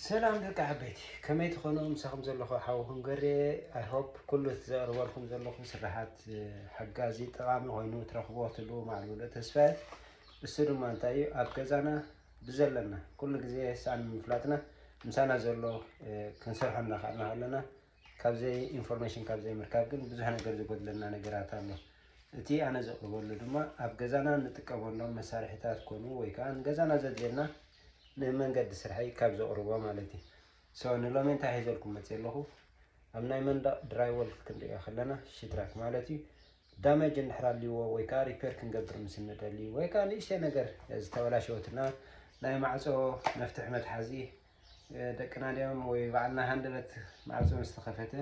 ሰላም ደቂ ዓበይቲ፣ ከመይ ትኾኑ? ምሳኹም ዘለኹ ሓውኹም ገሬ። I hope ኩሉ እቲ ዘቕርበልኩም ዘለኹ ስራሓት፣ እ፣ ሓጋዚ፣ ጠቓሚ ኮይኑ ትረኽብዎ ትህልዉ ማዕልውሎ ተስፋ እየ። እሱ ድማ እንታይ እዩ? ኣብ ገዛና ብዘለና ኩሉ ግዜ ሳን ንምፍላጥና ምሳና ዘሎ፣ እ፣ ክንሰርሖ እናኸኣልና ከለና ካብ ዘይ ኢንፎርሜሽን ካብ ዘይምርካብ ግን ብዙሕ ነገር ዝጎድለና ነገራት ኣሎ። እቲ ኣነ ዘቕርበሉ ድማ ኣብ ገዛና እንጥቀመሎም መሳርሒታት ኮኑ ወይ ከዓ ንገዛና ዘድልየና ንመንገዲ ስርሐይ ካብ ዘቕርቦ ማለት እዩ። So ንሎሚ እንታይ ሒዘልኩም መፅእ ኣለኹ? ኣብ ናይ መንደቕ ድራይወል ክንሪኦ ከለና ሽትራክ ማለት እዩ። ዳሜጅ እንድሕር ኣልዎ ወይ ከዓ ሪፔር ክንገብር ምስ እንደሊ ወይ ከዓ ንእሽተይ ነገር ዝተበላሸወትና ናይ ማዕፆ መፍትሒ መትሓዚ ደቅና ድዮም ወይ ባዕልና ሃንደበት ማዕጾ ምስ ተኸፈተ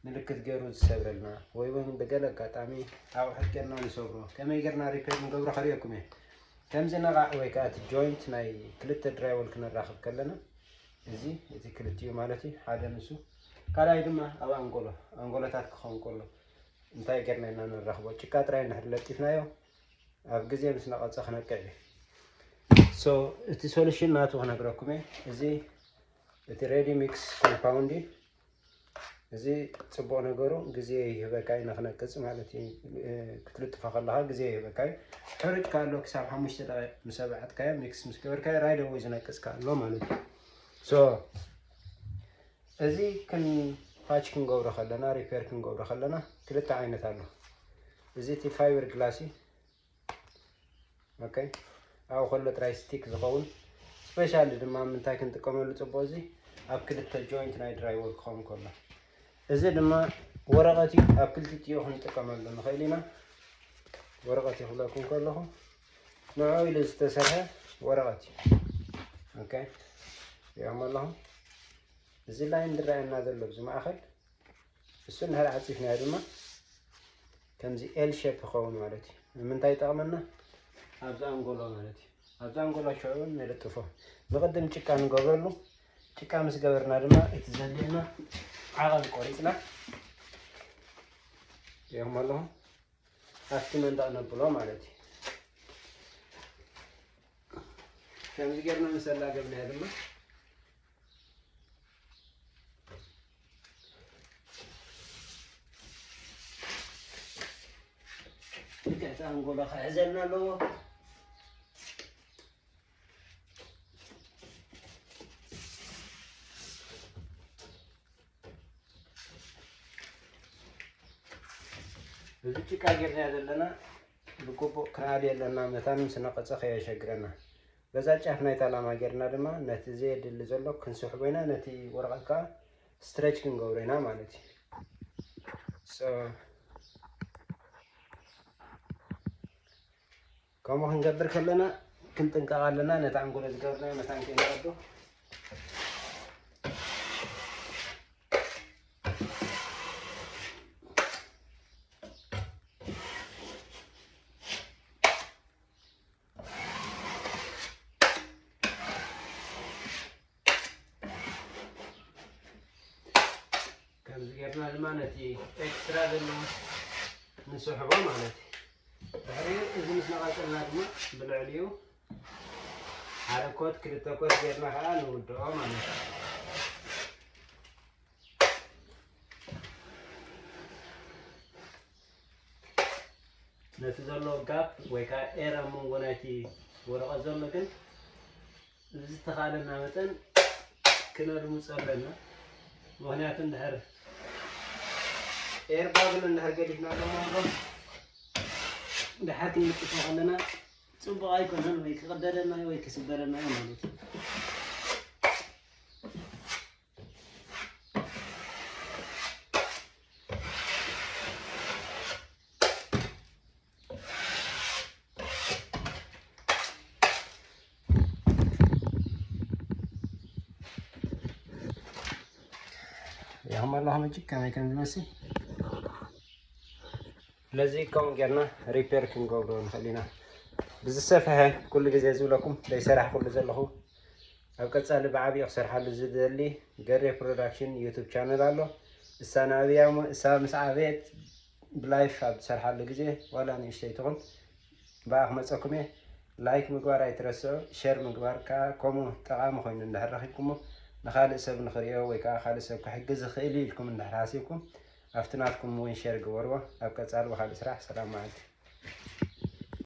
ምልክት ገይሩ ዝሰብረልና ወይ እውን ብገለ ኣጋጣሚ ኣቑሑት ጌርና ንሰብሮ ከመይ ጌርና ሪፔር ንገብሮ ከርእየኩም እየ። ከምዚ ነቓዕ ወይ ከዓ እቲ ጆይንት ናይ ክልተ ድራይወል ክነራኽብ ከለና እዚ እቲ ክልቲኡ ማለት እዩ ሓደ ንሱ ካልኣይ ድማ ኣብ ኣንጎሎ ኣንጎሎታት ክኸውን ከሎ እንታይ ጌርና ኢና ንራኽቦ ጭቃ ጥራይ እንድሕር ለጢፍናዮ ኣብ ግዜ ምስ ነቐጸ ክነቅዕ እዩ። So እቲ ሶሉሽን ናቱ ክነግረኩም እየ። እዚ እቲ ሬዲ ሚክስ ኮምፓውንድ እዩ። እዚ ጽቡቕ ነገሩ ግዜ ይህበካ እዩ ንክነቅጽ ማለት እዩ። ክትልጥፎ ከለኻ ግዜ ይህበካ እዩ። ሕሩጭ ካሎ ክሳብ ሓሙሽተ ደቂቕ ምስ ኣብዓጥካዮ ሚክስ ምስ ገበርካዮ ራይደወይ ዝነቅጽ ካሎ ማለት እዩ። So እዚ ክን ፓች ክንገብሮ ከለና ሪፔር ክንገብሮ ከለና ክልተ ዓይነት ኣሎ። እዚ እቲ ፋይበር ግላስ እዩ። ኦኬ ኣብኡ ከሎ ጥራይ ስቲክ ዝኸውን ስፔሻሊ ድማ ምንታይ ክንጥቀመሉ ፅቡቅ እዚ ኣብ ክልተ ጆይንት ናይ ድራይወል ክኸውን ከሎ እዚ ድማ ወረቐት እዩ ኣብ ክልቲትዮ ክንጥቀመሉ ንኽእል ኢና ወረቐት እዩ ክብለኩም ከለኹ ንዑ ኢሉ ዝተሰርሐ ወረቐት እዩ ኦኬ ሪኦም ኣለኹም እዚ ላይን ዝረኣየና ዘሎ ኣብዚ ማእኸል እሱ እንድሕር ዓፂፍናዮ ድማ ከምዚ ኤል ሼፕ ይኸውን ማለት እዩ ንምንታይ ይጠቕመና ኣብዚ ኣንጎሎ ማለት እዩ ኣብዚ ኣንጎሎ ሽዑ እውን ንልጥፎ ንቕድም ጭቃ ንገብረሉ ጭቃ ምስ ገበርና ድማ እቲ ዘድልየና ዓቐን ቆሪፅና ሪኦም ኣለኹም ኣብቲ መንደቕ ነብሎ ማለት እዩ ከምዚ ጌርና ምስ ኣላገብናዮ ድማ ልክዕ እቲ ኣንጎሎ ክሕዘልና ኣለዎ እዚ ጭቃ ጌርና ዘለና ብግቡእ ክንኣልዮ ኣለና መታን ምስ ነቐጸ ከየሸግረና በዛ ጫፍ ናይታ ላማ ጌርና ድማ ነቲ ዘየድሊ ዘሎ ክንስሕቦ ኢና ነቲ ወረቐት ከዓ ስትረች ክንገብሮ ኢና ማለት እዩ ከምኡ ክንገብር ከለና ክንጥንቀቕ ኣለና ነቲ ኣንጎሎ ዝገብርናዮ መታን ከይንቐዱ ከምዚ ጌርና ድማ ነቲ ኤክስትራ ዘሎ ንስሕቦ ማለት እዩ ድሕሪኡ እዚ ምስ ነቐጸልና ድማ ብልዕሊኡ ሓደ ኮት ክልተ ኮት ጌርና ከዓ ንውድኦ ማለት እዩ ነቲ ዘሎ ጋፕ ወይ ከዓ ኤር ኣብ መንጎ ናይቲ ወረቐት ዘሎ ግን ዝተኻለና መጠን ክነልምፆ ኣለና ምክንያቱ እንድሕር ኤር ባብል እንድሕር ገዲፍና ኣለና ድሓር ክንልጥፎ ከለና ፅቡቕ ኣይኮነን ወይ ክቕደደና ወይ ክስበረና ማለት እዩ ያሁን ባለሁ ምጭ ከመይ ከም ዝመስል ነዚ ከምኡ ጌርና ሪፔር ክንገብሮ ንኽእል ኢና ብዝሰፍሐ ኩሉ ግዜ ዝብለኩም ዘይሰራሕ ኩሉ ዘለኹ ኣብ ቀፃሊ ብዓብዪ ክሰርሓሉ ዝደሊ ገሬ ፕሮዳክሽን ዩቱብ ቻነል ኣሎ እሳ ንኣብያ እሳ ምስ ዓበየት ብላይፍ ኣብ ዝሰርሓሉ ግዜ ዋላ ንእሽተይ ትኹን ብኣ ክመፀኩም እየ ላይክ ምግባር ኣይትረስዑ ሸር ምግባር ከዓ ከምኡ ጠቓሚ ኮይኑ እንድሕር ረኺብኩሞ ንኻልእ ሰብ ንኽርእዮ ወይ ከዓ ካልእ ሰብ ክሕግዝ ይኽእል እዩ ኢልኩም እንድሕር ሓሲብኩም ኣብቲ ናትኩም እውን ሸር ግበርዎ። ኣብ ቀፃሊ ብካልእ ስራሕ ሰላም መዓልቲ።